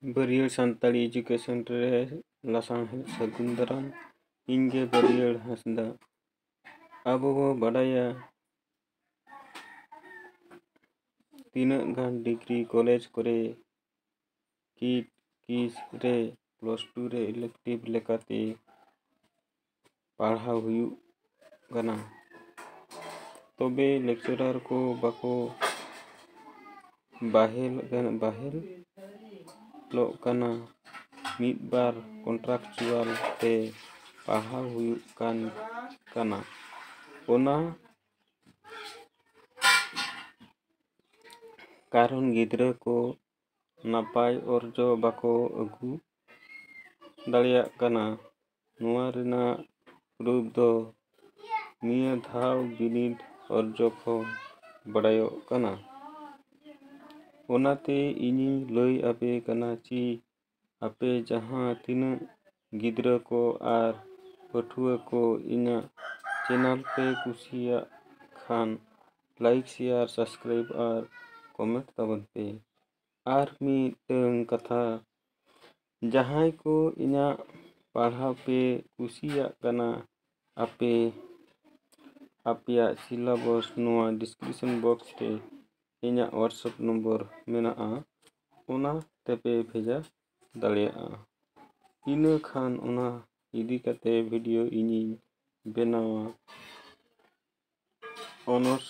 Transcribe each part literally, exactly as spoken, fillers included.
ᱵᱟᱹᱨᱭᱟᱹᱲ Santali education ᱨᱮ ᱞᱟᱥᱟᱬᱦᱮᱫ ᱥᱟᱹᱜᱩᱱ ᱫᱟᱨᱟᱢ᱾ ᱤᱧ ᱜᱮ ᱵᱟᱹᱨᱭᱟᱹᱲ ᱦᱟᱸᱥᱫᱟ᱾ ᱟᱵᱚ ᱵᱚ ᱵᱟᱰᱟᱭᱟ, ᱛᱤᱱᱟᱹᱜ ᱜᱟᱱ ᱰᱤᱜᱽᱨᱤ ᱠᱚᱞᱮᱡᱽ ᱠᱚᱨᱮ ᱠᱤᱴ ᱠᱤᱥ ᱨᱮ ᱯᱞᱟᱥ ᱴᱩ ᱨᱮ ᱤᱞᱮᱠᱴᱤᱵᱷ ᱞᱮᱠᱟᱛᱮ ᱯᱟᱲᱦᱟᱣ ᱦᱩᱭᱩᱜ ᱠᱟᱱᱟ᱾ ᱛᱚᱵᱮ ᱞᱮᱠᱪᱟᱨᱟᱨ ᱠᱚ ᱵᱟᱠᱚ ᱵᱟᱦᱮᱞ, ᱵᱟᱦᱮᱞᱚᱜ ᱠᱟᱱᱟ᱾ ᱢᱤᱫ ᱵᱟᱨ ᱠᱚᱱᱴᱨᱟᱠᱪᱩᱣᱟᱞ ᱛᱮ ᱯᱟᱲᱦᱟᱣ ᱦᱩᱭᱩᱜ ᱠᱟᱱ ᱠᱟᱱᱟ᱾ ᱚᱱᱟ ᱠᱟᱨᱚᱱ ᱜᱤᱫᱽᱨᱟᱹ ᱠᱚ ᱱᱟᱯᱟᱭ ᱚᱨᱡᱚ ᱵᱟᱠᱚ ᱟᱹᱜᱩ ᱫᱟᱲᱮᱭᱟᱜ ᱠᱟᱱᱟ᱾ ᱱᱚᱣᱟ ᱨᱮᱱᱟᱜ ᱯᱨᱩᱯᱷ ᱫᱚ ᱱᱤᱭᱟᱹ ᱫᱷᱟᱣ ᱵᱤᱱᱤᱰ ᱚᱨᱡᱚ ᱠᱷᱚᱱ ᱵᱟᱰᱟᱭᱚᱜ ᱠᱟᱱᱟ᱾ ᱚᱱᱟᱛᱮ ᱤᱧᱤᱧ ᱞᱟᱹᱭ ᱟᱯᱮ ᱠᱟᱱᱟ ᱪᱤ ᱟᱯᱮ ᱡᱟᱦᱟᱸ ᱛᱤᱱᱟᱹᱜ ᱜᱤᱫᱽᱨᱟᱹ ᱠᱚ ᱟᱨ ᱯᱟᱹᱴᱷᱩᱣᱟᱹ ᱠᱚ ᱤᱧᱟᱹᱜ ᱪᱮᱱᱮᱞ ᱯᱮ ᱠᱩᱥᱤᱭᱟᱜ ᱠᱷᱟᱱ, ᱞᱟᱭᱤᱠ, ᱥᱮᱭᱟᱨ, ᱥᱟᱵᱥᱠᱨᱟᱭᱤᱵ ᱟᱨ ᱠᱚᱢᱮᱱᱴ ᱛᱟᱵᱚᱱ ᱯᱮ᱾ ᱟᱨ ᱢᱤᱫᱴᱟᱹᱝ ᱠᱟᱛᱷᱟ, ᱡᱟᱦᱟᱸᱭ ᱠᱚ ᱤᱧᱟᱹᱜ ᱯᱟᱲᱦᱟᱣ ᱯᱮ ᱠᱩᱥᱤᱭᱟᱜ ᱠᱟᱱᱟ, ᱟᱯᱮ ᱟᱯᱮᱭᱟᱜ ᱥᱤᱞᱟᱵᱚᱥ ᱱᱚᱣᱟ ᱰᱤᱥᱠᱨᱤᱯᱥᱚᱱ ᱵᱚᱠᱥ ᱨᱮ ᱤᱧᱟᱹᱜ ᱣᱟᱴᱥᱮᱯ ᱱᱚᱢᱵᱚᱨ ᱢᱮᱱᱟᱜᱼᱟ, ᱚᱱᱟ ᱛᱮᱯᱮ ᱵᱷᱮᱡᱟ ᱫᱟᱲᱮᱭᱟᱜᱼᱟ᱾ ᱤᱱᱟᱹ ᱠᱷᱟᱱ ᱚᱱᱟ ᱤᱫᱤ ᱠᱟᱛᱮ ᱵᱷᱤᱰᱤᱭᱳ ᱤᱧᱤᱧ ᱵᱮᱱᱟᱣᱟ᱾ ᱚᱱᱟᱨᱥ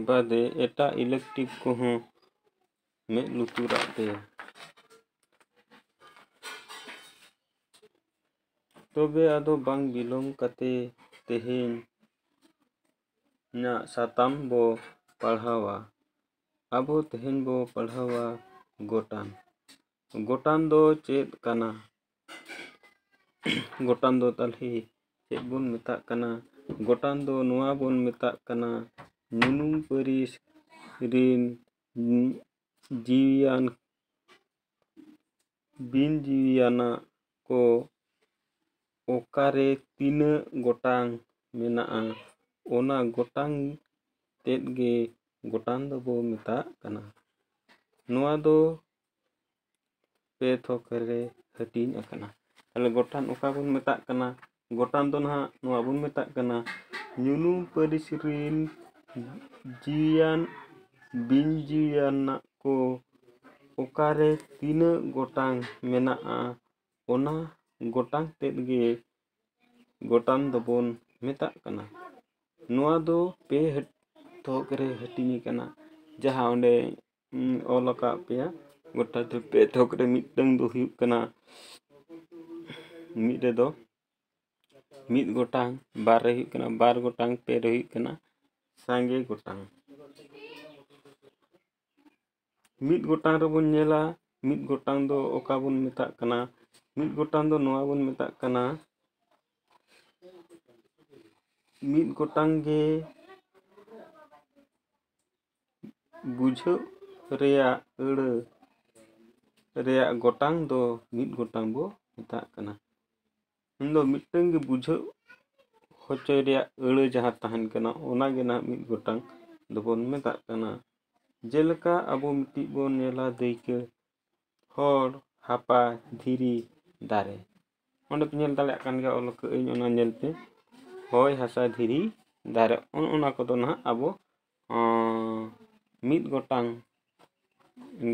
ᱵᱟᱫᱮ ᱮᱴᱟᱜ ᱤᱞᱮᱠᱴᱤᱵᱷ ᱠᱚᱦᱚᱸ ᱢᱮᱫ ᱞᱩᱛᱩᱨᱟᱜ ᱯᱮ᱾ ᱛᱚᱵᱮ ᱟᱫᱚ ᱵᱟᱝ ᱵᱤᱞᱚᱢ ᱠᱟᱛᱮ ᱛᱮᱦᱮᱧ ᱧᱟᱜ ᱥᱟᱛᱟᱢ ᱵᱚ ᱯᱟᱲᱦᱟᱣᱟ᱾ ᱟᱵᱚ ᱛᱮᱦᱮᱧ ᱵᱚ ᱯᱟᱲᱦᱟᱣᱟ ᱜᱚᱴᱟᱱ᱾ ᱜᱚᱴᱟᱱ ᱫᱚ ᱪᱮᱫ ᱠᱟᱱᱟ? ᱜᱚᱴᱟᱱ ᱫᱚ ᱛᱟᱞᱦᱮ ᱪᱮᱫ ᱵᱚᱱ ᱢᱮᱛᱟᱜ ᱠᱟᱱᱟ? ᱜᱚᱴᱟᱱ ᱫᱚ ᱱᱚᱣᱟ ᱵᱚᱱ ᱢᱮᱛᱟᱜ ᱠᱟᱱᱟ, ᱧᱩᱱᱩᱢ ᱯᱟᱹᱨᱤᱥ ᱨᱤᱱ ᱡᱤᱣᱤᱭᱟᱱ, ᱵᱤᱱ ᱡᱤᱣᱤᱭᱟᱱᱟᱜ ᱠᱚ ᱚᱠᱟᱨᱮ ᱛᱤᱱᱟᱹᱜ ᱜᱚᱴᱟᱝ ᱢᱮᱱᱟᱜᱼᱟ, ᱚᱱᱟ ᱜᱚᱴᱟᱝ ᱛᱮᱫ ᱜᱮ ᱜᱚᱴᱟᱱ ᱫᱚᱵᱚ ᱢᱮᱛᱟᱜ ᱠᱟᱱᱟ᱾ ᱱᱚᱣᱟ ᱫᱚ ᱯᱮ ᱛᱷᱚᱠ ᱨᱮ ᱦᱟᱹᱴᱤᱧ ᱟᱠᱟᱱᱟ᱾ ᱛᱟᱦᱞᱮ ᱜᱚᱴᱟᱱ ᱚᱠᱟ ᱵᱚᱱ ᱢᱮᱛᱟᱜ ᱠᱟᱱᱟ? ᱜᱚᱴᱟᱱ ᱫᱚ ᱱᱟᱦᱟᱜ ᱱᱚᱣᱟ ᱵᱚᱱ ᱢᱮᱛᱟᱜ ᱠᱟᱱᱟ, ᱧᱩᱱᱩᱢ ᱯᱟᱹᱨᱤᱥ ᱨᱤᱱ ᱡᱤᱣᱤᱭᱟᱱ ᱵᱤᱱ ᱡᱤᱣᱤᱭᱟᱱᱟᱜ ᱠᱚ ᱚᱠᱟᱨᱮ ᱛᱤᱱᱟᱹᱜ ᱜᱚᱴᱟᱝ ᱢᱮᱱᱟᱜᱼᱟ, ᱚᱱᱟ ᱜᱚᱴᱟᱝ ᱛᱮᱫ ᱜᱮ ᱜᱚᱴᱟᱱ ᱫᱚᱵᱚᱱ ᱢᱮᱛᱟᱜ ᱠᱟᱱᱟ᱾ ᱱᱚᱣᱟ ᱫᱚ ᱯᱮ ᱦᱟᱹᱴ-, ᱛᱷᱚᱠ ᱨᱮ ᱦᱟᱹᱴᱤᱧ ᱟᱠᱟᱱᱟ᱾ ᱡᱟᱦᱟᱸ ᱚᱸᱰᱮ, ᱩᱸ, ᱚᱞ ᱟᱠᱟᱫ ᱯᱮᱭᱟ, ᱜᱚᱴᱟ ᱫᱚ ᱯᱮ ᱛᱷᱚᱠ ᱨᱮ ᱢᱤᱫᱴᱟᱝ ᱫᱚ ᱦᱩᱭᱩᱜ ᱠᱟᱱᱟ, ᱢᱤᱫ ᱨᱮᱫᱚ ᱢᱤᱫ ᱜᱚᱴᱟᱝ, ᱵᱟᱨ ᱨᱮ ᱦᱩᱭᱩᱜ ᱠᱟᱱᱟ ᱵᱟᱨ ᱜᱚᱴᱟᱝ, ᱯᱮ ᱨᱮ ᱦᱩᱭᱩᱜ ᱠᱟᱱᱟ ᱥᱟᱸᱜᱮ ᱜᱚᱴᱟᱝ᱾ ᱢᱤᱫ ᱜᱚᱴᱟᱝ ᱨᱮᱵᱚᱱ ᱧᱮᱞᱟ, ᱢᱤᱫ ᱜᱚᱴᱟᱝ ᱫᱚ ᱚᱠᱟ ᱵᱚᱱ ᱢᱮᱛᱟᱜ ᱠᱟᱱᱟ? ᱢᱤᱫ ᱜᱚᱴᱟᱝ ᱫᱚ ᱱᱚᱣᱟ ᱵᱚᱱ ᱢᱮᱛᱟᱜ ᱠᱟᱱᱟ, ᱢᱤᱫ ᱜᱚᱴᱟᱝ ᱜᱮ ᱵᱩᱡᱷᱟᱹᱜ ᱨᱮᱭᱟᱜ ᱟᱹᱲᱟᱹ ᱨᱮᱭᱟᱜ ᱜᱚᱴᱟᱝ ᱫᱚ ᱢᱤᱫ ᱜᱚᱴᱟᱝ ᱵᱚ ᱢᱮᱛᱟᱜ ᱠᱟᱱᱟ᱾ ᱩᱱᱫᱚ ᱢᱤᱫᱴᱟᱝ ᱜᱮ ᱵᱩᱡᱷᱟᱹᱣ ᱦᱚᱪᱚᱭ ᱨᱮᱭᱟᱜ ᱟᱹᱲᱟᱹ ᱡᱟᱦᱟᱸ ᱛᱟᱦᱮᱱ ᱠᱟᱱᱟ, ᱚᱱᱟ ᱜᱮ ᱱᱟᱦᱟᱜ ᱢᱤᱫ ᱜᱚᱴᱟᱝ ᱫᱚᱵᱚᱱ ᱢᱮᱛᱟᱜ ᱠᱟᱱᱟ᱾ ᱡᱮᱞᱮᱠᱟ ᱟᱵᱚ ᱢᱤᱫᱴᱤᱡ ᱵᱚᱱ ᱧᱮᱞᱟ ᱫᱟᱹᱭᱠᱟᱹ, ᱦᱚᱲ, ᱦᱟᱯᱟ, ᱫᱷᱤᱨᱤ, ᱫᱟᱨᱮ᱾ ᱚᱸᱰᱮ ᱯᱮ ᱧᱮᱞ ᱫᱟᱲᱮᱭᱟᱜ ᱠᱟᱱ ᱜᱮᱭᱟ, ᱚᱞ ᱠᱟᱜ ᱟᱹᱧ ᱚᱱᱟ ᱧᱮᱞ ᱯᱮ, ᱦᱚᱭ, ᱦᱟᱥᱟ, ᱫᱷᱤᱨᱤ, ᱫᱟᱨᱮ, ᱚᱱ ᱚᱱᱟ ᱠᱚᱫᱚ ᱱᱟᱦᱟᱜ ᱟᱵᱚ, ᱚᱸ, ᱢᱤᱫ ᱜᱚᱴᱟᱝ,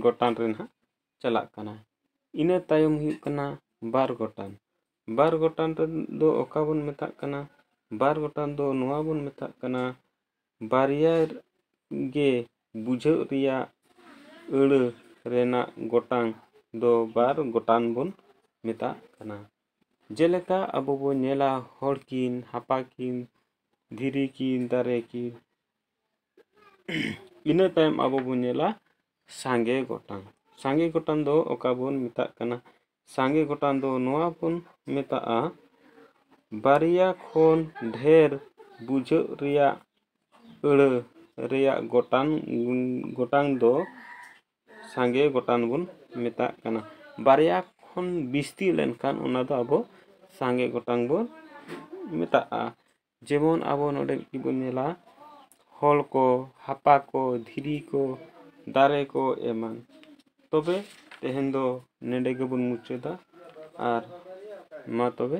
ᱜᱚᱴᱟᱝ ᱨᱮ ᱱᱟᱦᱟᱜ ᱪᱟᱞᱟᱜ ᱠᱟᱱᱟ᱾ ᱤᱱᱟᱹ ᱛᱟᱭᱚᱢ ᱦᱩᱭᱩᱜ ᱠᱟᱱᱟ ᱵᱟᱨ ᱜᱚᱴᱟᱝ᱾ ᱵᱟᱨ ᱜᱚᱴᱟᱝ ᱨᱮ ᱫᱚ ᱚᱠᱟ ᱵᱚᱱ ᱢᱮᱛᱟᱜ ᱠᱟᱱᱟ? ᱵᱟᱨ ᱜᱚᱴᱟᱝ ᱫᱚ ᱱᱚᱣᱟ ᱵᱚᱱ ᱢᱮᱛᱟᱜ ᱠᱟᱱᱟ, ᱵᱟᱨᱭᱟ ᱜᱮ ᱵᱩᱡᱷᱟᱹᱜ ᱨᱮᱭᱟᱜ ᱟᱹᱲᱟᱹ ᱨᱮᱱᱟᱜ ᱜᱚᱴᱟᱝ ᱫᱚ ᱵᱟᱨ ᱜᱚᱴᱟᱝ ᱵᱚᱱ ᱢᱮᱛᱟᱜ ᱠᱟᱱᱟ᱾ ᱡᱮᱞᱮᱠᱟ ᱟᱵᱚ ᱵᱚᱱ ᱧᱮᱞᱟ ᱦᱚᱲ ᱠᱤᱱ, ᱦᱟᱯᱟ ᱠᱤᱱ, ᱫᱷᱤᱨᱤ ᱠᱤᱱ, ᱫᱟᱨᱮ ᱠᱤᱱ᱾ ᱤᱱᱟᱹ ᱛᱟᱭᱚᱢ ᱟᱵᱚ ᱵᱚᱱ ᱧᱮᱞᱟ ᱥᱟᱸᱜᱮ ᱜᱚᱴᱟᱝ᱾ ᱥᱟᱸᱜᱮ ᱜᱚᱴᱟᱝ ᱫᱚ ᱚᱠᱟ ᱵᱚᱱ ᱢᱮᱛᱟᱜ ᱠᱟᱱᱟ? ᱥᱟᱸᱜᱮ ᱜᱚᱴᱟᱝ ᱫᱚ ᱱᱚᱣᱟ ᱵᱚᱱ ᱢᱮᱛᱟᱜᱼᱟ, ᱵᱟᱨᱭᱟ ᱠᱷᱚᱱ ᱰᱷᱮᱨ ᱵᱩᱡᱷᱟᱹᱜ ᱨᱮᱭᱟᱜ ᱟᱹᱲᱟᱹ ᱨᱮᱭᱟᱜ ᱜᱚᱴᱟᱝ, ᱜᱚᱴᱟᱝ ᱫᱚ ᱥᱟᱸᱜᱮ ᱜᱚᱴᱟᱝ ᱵᱚᱱ ᱢᱮᱛᱟᱜ ᱠᱟᱱᱟ᱾ ᱵᱟᱨᱭᱟ ᱠᱷᱚᱱ ᱵᱤᱥᱛᱤ ᱞᱮᱱᱠᱷᱟᱱ ᱚᱱᱟ ᱫᱚ ᱟᱵᱚ ᱥᱟᱸᱜᱮ ᱜᱚᱴᱟᱝ ᱵᱚᱱ ᱢᱮᱛᱟᱜᱼᱟ᱾ ᱡᱮᱢᱚᱱ ᱟᱵᱚ ᱱᱚᱰᱮ ᱢᱤᱫᱴᱤᱡ ᱵᱚᱱ ᱧᱮᱞᱟ, ᱦᱚᱲ ᱠᱚ, ᱦᱟᱯᱟ ᱠᱚ, ᱫᱷᱤᱨᱤ ᱠᱚ, ᱫᱟᱨᱮ ᱠᱚ ᱮᱢᱟᱱ᱾ ᱛᱚᱵᱮ ᱛᱮᱦᱮᱧ ᱫᱚ ᱱᱮᱰᱮ ᱜᱮᱵᱚᱱ ᱢᱩᱪᱟᱹᱫᱟ᱾ ᱟᱨ ᱢᱟ ᱛᱚᱵᱮ